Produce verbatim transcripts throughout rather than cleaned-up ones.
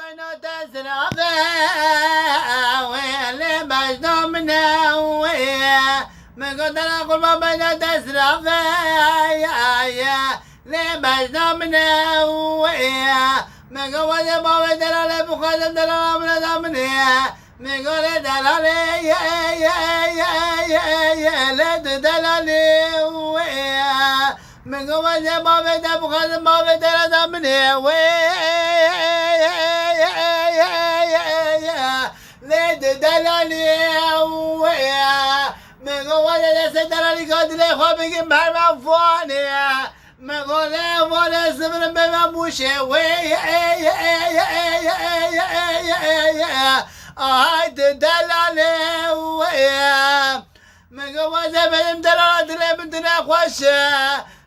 Beyna te zirave, wê lê bejna min e, wê. Min got dela qurban beyna te zirave, ya, ya, lê bejna min e, wê. Min got wazê bavê delalê bixwazim delala min e da min ê. Min got lê delalê, ye, ye, ye, ye, ye, lê tu delalê, wê. Min got wazê bavê te bixwazim bavê te re da min ê, wê. Lê tu delalê, wê. Min got wazê destê delalî ka dilê xwe bikim ber me vanê. Min got lê vanê zivirim bê me mûşê, wê. Ay tu delalê, wê. Min got wazê benim delala dilê min tune xweş e.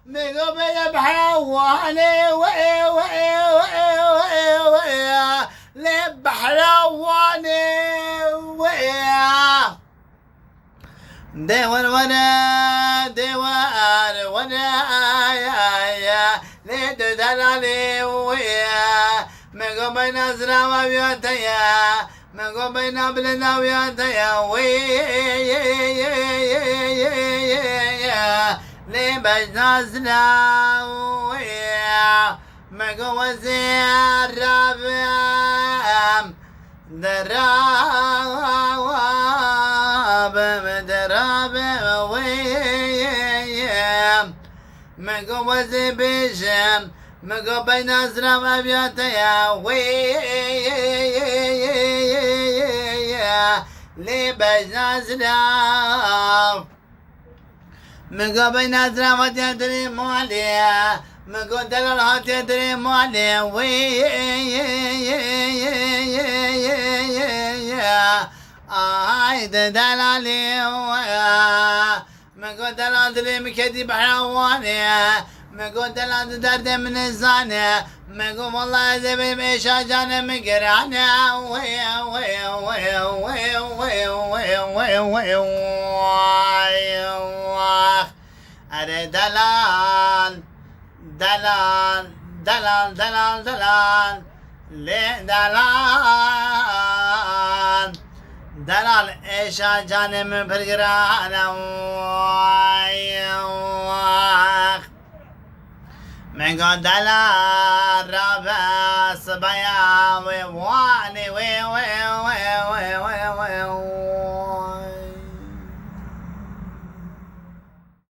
Min got bêje behra Wanê, wê, wê, wê, wê, wê, lê behra Wanê, wê. Dê wer were, dê wer were, ay, ay, lê tu delalê, wê. Min got beyna zirava viya te ye. Min got beyna bilind awiya te ya wê. Lê bejna zina wê. Min got wezê rabim. Derabim, derabim wê. Min got wezê bêjim. Min got beyna zirav eviya te ya wê. Lê bejna zirav. Min got beyna zirav hatiye dirê malê. Min got delal hatiye dirê malê wê. Ay de delalê wê. Min got delal dilê min kedî behra Wanê. Min got delal di derdê min nizane. Min got wellahî ez ê bêm êşa canê min giran e. Wê, wê, wê, wê. Erê delal. Delal, delal, delal, delal. Lê delal. Delal êşa canê min pir giran e. Way, wax. Min got delal rabe sibaya wê Wanê wê, wê, wê, wê, wê.